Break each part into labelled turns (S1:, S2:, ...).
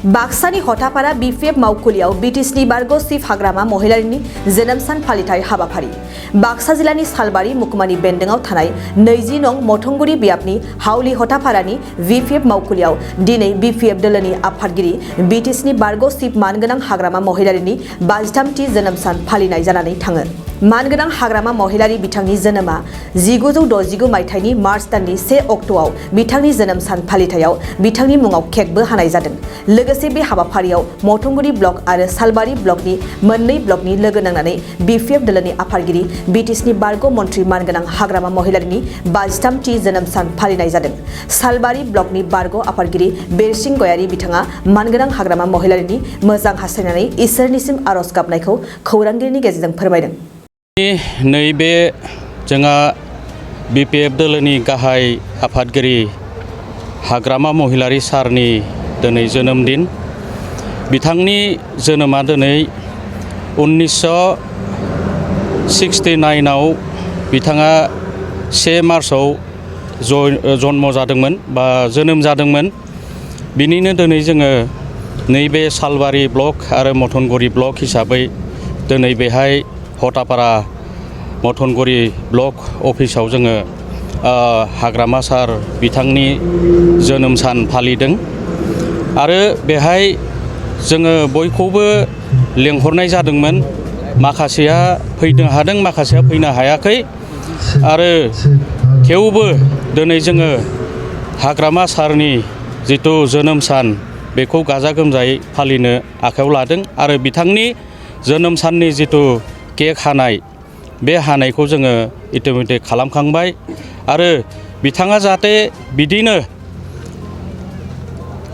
S1: बाक्सानि हथापारा BPF मावखुलियाव बीटीसीनि बारग' chief हाग्रामा महिलारिनि जोनोम सान फालिथाय हाबाफारि बाक्सा जिल्लानि सालबारि महकुमानि बेन्दोंआव थानाय 20 नं मथंगुरि बियाबनि हावलि हथापारानि बीपीएफ मावखुलियाव दिनै बीपीएफ दोलोनि आफादगिरि बीटीसीनि बारग' चिफ मानगोनां हाग्रामा महिलारिनि 53थि जोनोम सान फालिनाय जानानै थाङो। मानगोनां हाग्रामा महिलारि बिथांनि जोनोमा 1969 मायथाइनि मार्च दाननि 1 अक्ट'आव बिथांनि जोनोम सान फालिथायाव बिथांनि मुङाव केकबो हानाय जादों। लोगोसे बे हाबाफारियाव मथंगुरि ब्लक आरो सालबारि ब्लकनि मोननै ब्लकनि लोगो नांनानै बीपीएफ दोलोनि आफादगिरि बीटीसीनि बारग' मन्त्रि मानगोनां हाग्रामा महिलारिनि 53थि जोनोम सान फालिनाय जादों। सालबारि ब्लकनि बारग' आफादगिरि बेरसिं गयारि बिथाङा मानगोनां हाग्रामा महिलारिनि मोजां हास्थायनानै इसोरनिसिम आरज गाबनायखौ खौरांगिरिनि गेजेरजों फोरमायदों।
S2: नैबे जोंहा बीपीएफ दोलोनि गाहाय आफादगिरि हाग्रामा महिलारि सारनि दिनै जोनोम दिन। बिथांनि जोनोमा दिनै 1969 आव बिथाङा 1 मार्चआव जन्म जादोंमोन बा जोनोम जादोंमोन। बिनिनो दिनै जोङो नैबे सालबारि ब्लक आरो मथनगुरि ब्लक हिसाबै दिनै बेहाय हथापारा मथनगुरि ब्लक अफिसाव जोङो हाग्रामा सार बिथांनि जोनोम सान फालिदों आरो बेहाय जोङो बयखौबो लेंहरनाय जादोंमोन। माखासेया फैनो हादों, माखासेया फैनो हायाखै आरो थेवबो दिनै जोङो हाग्रामा सारनि जिथु जोनोम सान बेखौ गाजा गोमजायै फालिनो आखायाव लादों आरो बिथांनि जोनोम साननि जिथु केक हानाय बे हानायखौ जोङो इतिमध्य खालामखांबाय आरो बिथाङा जाहाथे बिदिनो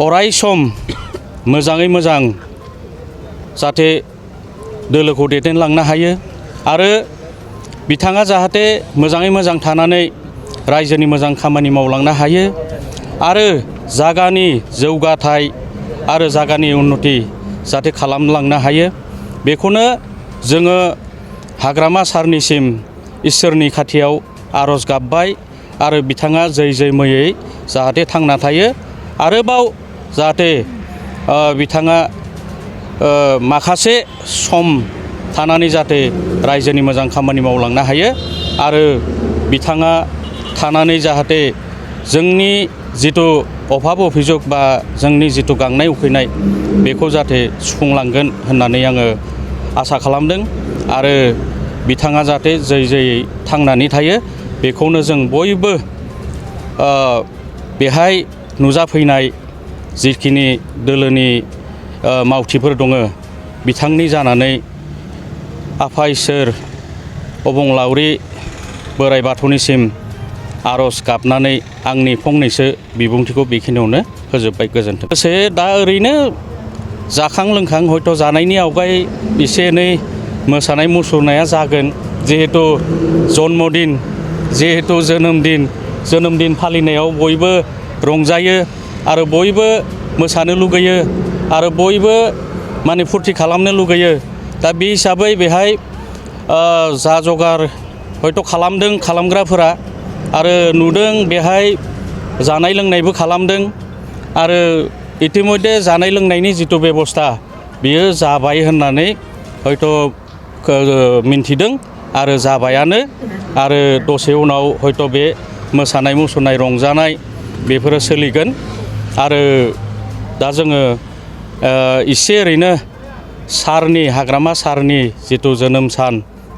S2: अराय सम मोजाङै मोजां जाहाथे दोलोखौ दैदेनलांनो हायो आरो बिथाङा जाहाथे मोजाङै मोजां थानानै रायजोनि मोजां खामानि मावलांनो हायो आरो जागानि जौगाथाय आरो जागानि उन्नति जाहाथे खालामलांनो हायो। बेखौनो जोङो हाग्रामा सारनिसिम इसोरनि खाथियाव आरज गाबबाय आरो बिथाङा जै मैयै जाहाथे थांना थायो। आरोबाव जाहाथे बिथाङा माखासे सम थानानै जाहाथे रायजोनि मोजां खामानि मावलांनो हायो आरो बिथाङा थानानै जाहाथे जोंनि जिथु अभाब अभियोग बा जोंनि जिथु गांनाय उखैनाय बेखौ जाहाथे सुफुंलांगोन होननानै आङो आसा खालामदों आरो बिथाङा जाहाथे जै थांनानै थायो बेखौनो जों बयबो बेहाय नुजाफैनाय जिखिनि दोलोनि मावथिफोर दङ बिथांनि जानानै आफा इसोर अबंलावरि बोराइ बाथौनिसिम आरज गाबनानै आंनि फंनैसो बिबुंथिखौ बेखिनियावनो फोजोबबाय। गोजोन्थों। लोगोसे दा ओरैनो जाखां लोंखां हयथ' जानायनि आवगाय एसे एनै मोसानाय मुसुरनाया जागोन। जिहेतु जन्मदिन, जिहेतु जोनोम दिन फालिनायाव बयबो रंजायो आरो बयबो मोसानो लुगैयो आरो बयबो माने फुरथि खालामनो लुगैयो। दा बे हिसाबै बेहाय जा जगार हयथ' खालामदों खालामग्राफोरा आरो नुदों बेहाय जानाय लोंनायबो खालामदों आरो इतिमध्य जानाय लोंनायनि जिथु बेबस्था बियो जाबाय होननानै हयथ' मिन्थिदों आरो जाबायानो आरो दसे उनाव हयथ' बे मोसानाय मुसुरनाय रंजानाय बेफोरो सोलिगोन आरो दा जोङो एसे ओरैनो सारनि हाग्रामा सारनि जिथु जोनोम सान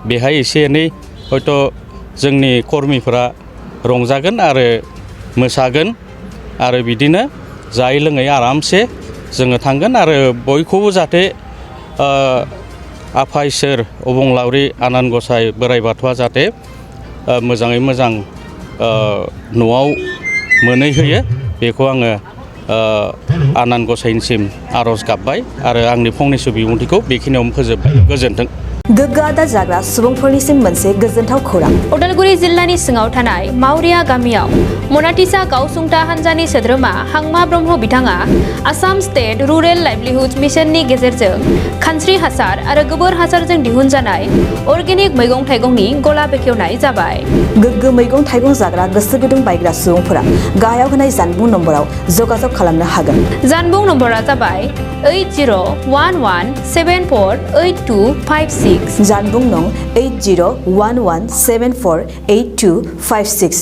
S2: बेहाय एसे एनै हयथ' जोंनि कर्मिफोरा रंजागोन आरो मोसागोन आरो बिदिनो जायै लोङै आरामसे जोङो थांगोन आरो बयखौबो जाहाथे आफा इसोर अबंलावरि आनान गसाइ बोराइ बाथौआ जाहाथे मोजाङै मोजां न'आव मोनहैहोयो बेखौ आङो आनान गसाइनिसिम आरज गाबबाय आरो आंनि फंनैसो बिबुंथिखौ बेखिनियावनो फोजोबबाय। गोजोन्थों।
S1: गोग्गो आदार जाग्रा सुबुंफोरनिसिम मोनसे गोजोनथाव खौरां।
S3: उदालगुरि जिल्लानि सिङाव थानाय मावरिया गामियाव मनाटिसा गावसुंथा हान्जानि सोद्रोमा हांमा ब्रह्म बिथाङा आसाम स्टेट रुरेल लाइभलिहुड मिशननि गेजेरजों खानस्रि हासार आरो गोबोर हासारजों दिहुनजानाय अर्गेनिक मैगं थाइगंनि गला बेखेवनाय जाबाय।
S1: गोग्गो मैगं थाइगं जाग्रा गोसो गुदुं बायग्रा सुबुंफोरा गाहायाव होनाय जानबुं नम्बराव जगाजग खालामनो हागोन।
S3: जानबुं नम्बरा जाबाय 8011748256।
S1: जानबुं नं 8011748256।